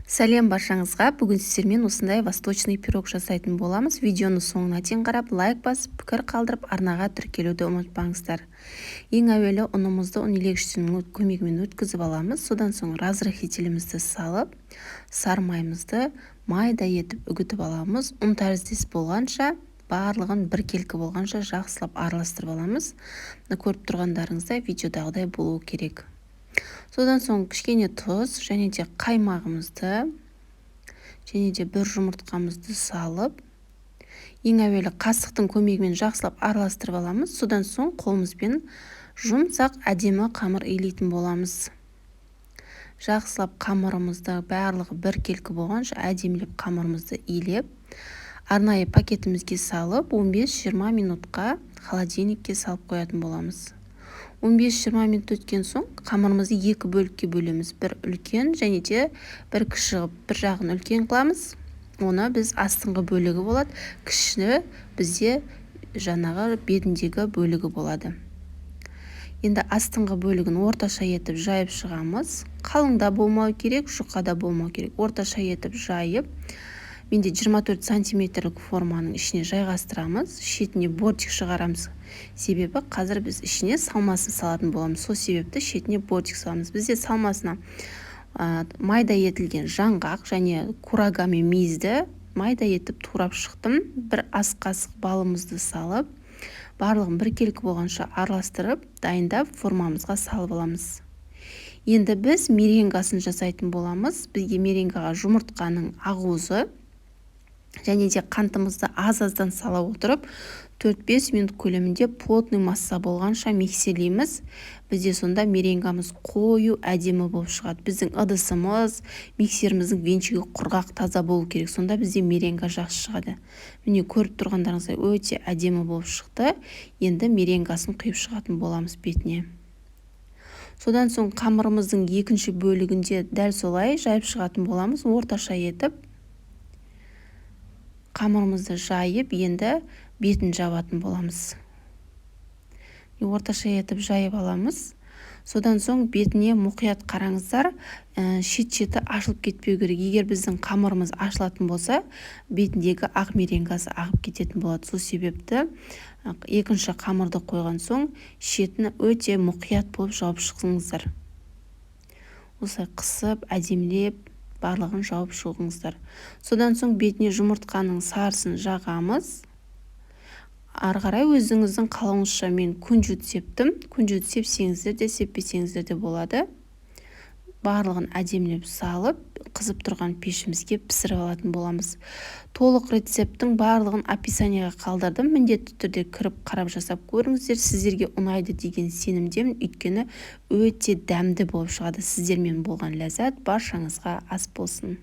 Сәлем баршаңызға! Бүгін сіздермен осындай восточный пирог жасайтын боламыз. Видеоны соңына дейін қарап, лайк басып, пікір қалдырып, арнаға тіркелуді ұмытпаңыздар. Ең әуелі ұнымызды ұн илегіштің көмегімен өткізіп аламыз. Содан соң разрыхлителімізді салып, сары майымызды майда етіп үгітіп аламыз. Ұн тәріздес болғанша, барлығын біркелкі болғанша жақсылап араластырып аламыз. Мына көріп тұрғандарыңыздай, видеодағыдай болуы керек. Содан соң кішкене тұз және де қаймағымызды және де бір жұмыртқамызды салып, ең әуелі қасықтың көмегімен жақсылап араластырып аламыз. Содан соң қолымызбен жұмсақ, әдемі қамыр илейтін боламыз. Жақсылап қамырымызды барлығы біркелкі болғанша әдемілеп қамырымызды илеп, арнайы пакетімізге салып, 15-20 минутқа холодильникке салып қоятын боламыз. 15-20 минут өткен соң қамырымызды екі бөлікке бөлеміз: бір үлкен және де бір кіші қылып. Бір жағын үлкен қыламыз, оны біз астыңғы бөлігі болады, кіші бізде жаңағы бетіндегі бөлігі болады. Енді астыңғы бөлігін орташа етіп жайып шығамыз. Қалың да болмау керек, жұқа да болмау керек, орташа етіп жайып, менде 24 сантиметрлік форманың ішіне жайғастырамыз. Шетіне бортик шығарамыз, себебі қазір біз ішіне салмасын салатын боламыз. Сол себепті шетіне бортик саламыз. Бізде салмасына майда етілген жаңғақ және курага мен мейізді майда етіп турап шықтым. Бір ас қасық балымызды салып, барлығын біркелкі болғанша араластырып, дайындап, формамызға салып аламыз. Енді біз меренгасын жасайтын боламыз. Бізге меренгаға жұмыртқаның ақуызы және де қантымызды аз-аздан сала отырып, 4-5 минут көлемінде плотный масса болғанша миксерлейміз. Бізде сонда меренгамыз қою, әдемі болып шығады. Біздің ыдысымыз, миксеріміздің венчигі құрғақ, таза болу керек, сонда бізде меренга жақсы шығады. Міне, көріп тұрғандарыңыздай, өте әдемі болып шықты. Енді меренгасын құйып шығатын боламыз бетіне. Содан соң қамырымыздың екінші бөлігінде дәл солай жайып шығатын боламыз. Орташа етіп қамырымызды жайып, енді бетін жабатын боламыз. Орташа етіп жайып аламыз. Содан соң бетіне мұқият қараңыздар, шет-шеті ашылып кетпеу керек. Егер біздің қамырымыз ашылатын болса, бетіндегі ақ меренгасы ағып кететін болады. Сол себепті екінші қамырды қойған соң шетін өте мұқият болып жауып шығыңыздар. Осылай қысып, әдемілеп барлығын жауып шығыңыздар. Содан соң бетіне жұмыртқаның сарысын жағамыз. Ары қарай өзіңіздің қалауыңызша. Мен кунжут септім. Кунжут сепсеңіздер де, сеппесеңіздер де болады. Барлығын әдемілеп салып, қызып тұрған пешімізге пісіріп алатын боламыз. Толық рецепттің барлығын описанияға қалдырдым, міндетті түрде кіріп қарап, жасап көріңіздер. Сіздерге ұнайды деген сенімдемін, өйткені өте дәмді болып шығады. Сіздермен болған Ләззат. Баршаңызға ас болсын!